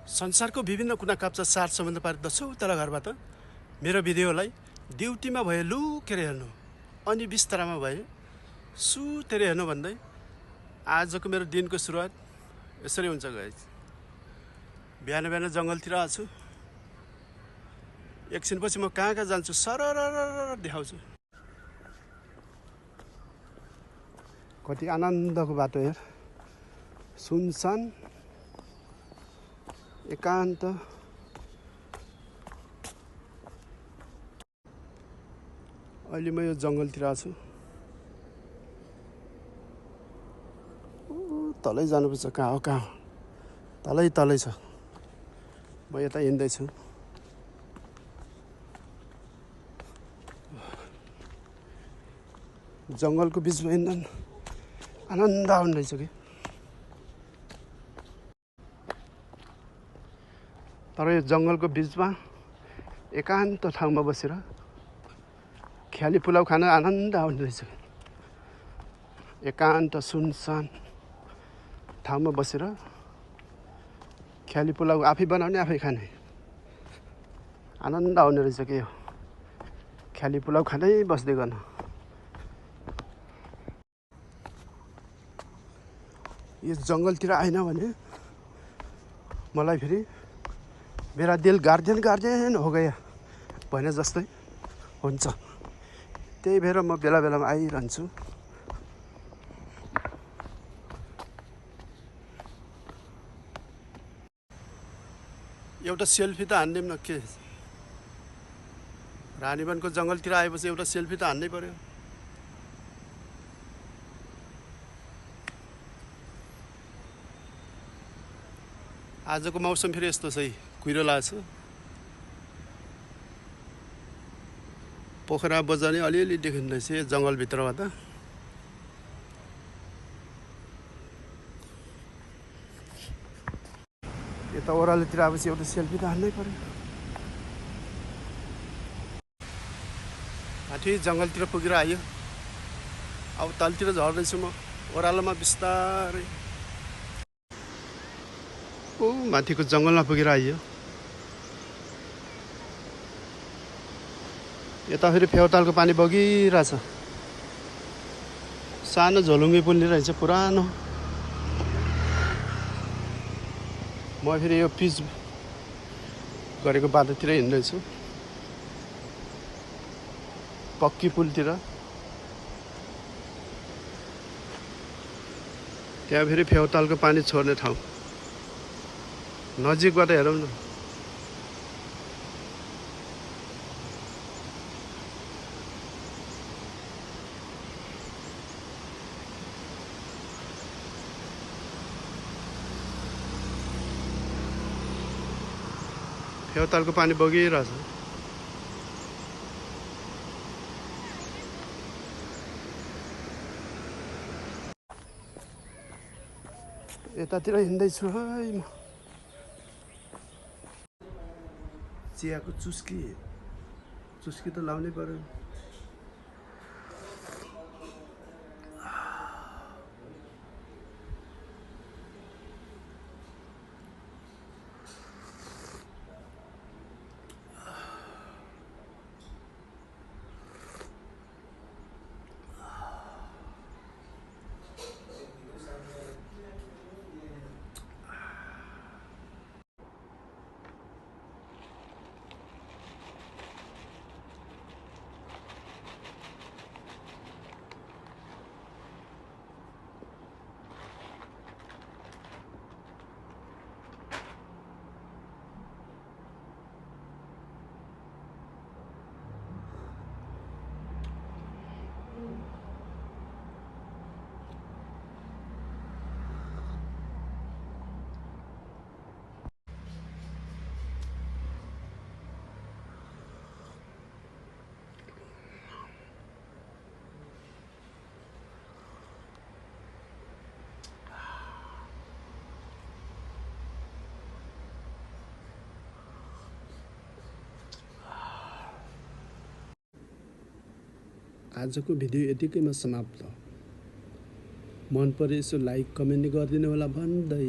संसारको विभिन्न कुना काप्चा 4 सम्बन्ध पारी 10औं तला घरबाट मेरो भिडियोलाई ड्युटीमा भए लुकेर हेर्नु अनि बिस्तारामा भए सुतेर हेर्नु भन्दै आजको मेरो दिनको सुरुवात यसरी हुन्छ गाइस। बिहान बिहान जङ्गलतिर आछु, एकछिनपछि म कहाँ कहाँ जान्छु सरर देखाउँछु। कति आनन्दको बाटो हेर, सुनसान एकान्त। अहिले म यो जङ्गलतिर आछु, तलै जानुपर्छ। कहाँ हो तलै छ। म यता हिँड्दैछु। जङ्गलको बिचमा हिँड्दा आनन्द आउने रहेछ कि। तर यो जङ्गलको बिचमा एकान्त ठाउँमा बसेर ख्याली पुलाउ खान आनन्द आउने रहेछ। एकान्त सुनसान ठाउँमा बसेर ख्याली पुलाउ आफै बनाउने आफै खाने आनन्द आउने रहेछ के। यो ख्याली पुलाउ खाँदै बस्दै गर्न। यो जङ्गलतिर आएन भने मलाई फेरि मेरा दिल गार्जियन हो गया भने जस्तै हुन्छ। त्यही भएर म बेला बेलामा आइरहन्छु। एउटा सेल्फी त हान्दिउँ न के। रानीवनको जङ्गलतिर आएपछि एउटा सेल्फी त हान्नै पर्यो। आजको मौसम फेरि यस्तो छ, कुहिरो लाग्छ। पोखरा बजाने अलिअलि देखिँदैछ जङ्गलभित्रबाट। यता ओह्रालोतिर आएपछि एउटा सेल्फी त हान्नै पर्यो। माथि जङ्गलतिर पुगेर आयो। अब तलतिर झर्दैछु म ओह्रालोमा बिस्तारै। माथिको जङ्गलमा पुगेर आइयो। यता फेरि फेउतालको पानी बगिरहेछ। सानो झोलुङ्गे पुल्ने रहेछ, पुरानो। म फेरि यो पिच गरेको बाटोतिर हिँड्दैछु, पक्की पुलतिर। त्यहाँ फेरि फेउतालको पानी छोड्ने ठाउँ। नजिकबाट हेरौँ न। फेउतालको पानी बगिरहेछ। यतातिर हिँड्दैछु है म। चियाको चुस्की त लाउनै पर्यो। आजको भिडियो यतिकैमा समाप्त। मन परे यसो लाइक कमेन्ट गरिदिनु होला भन्दै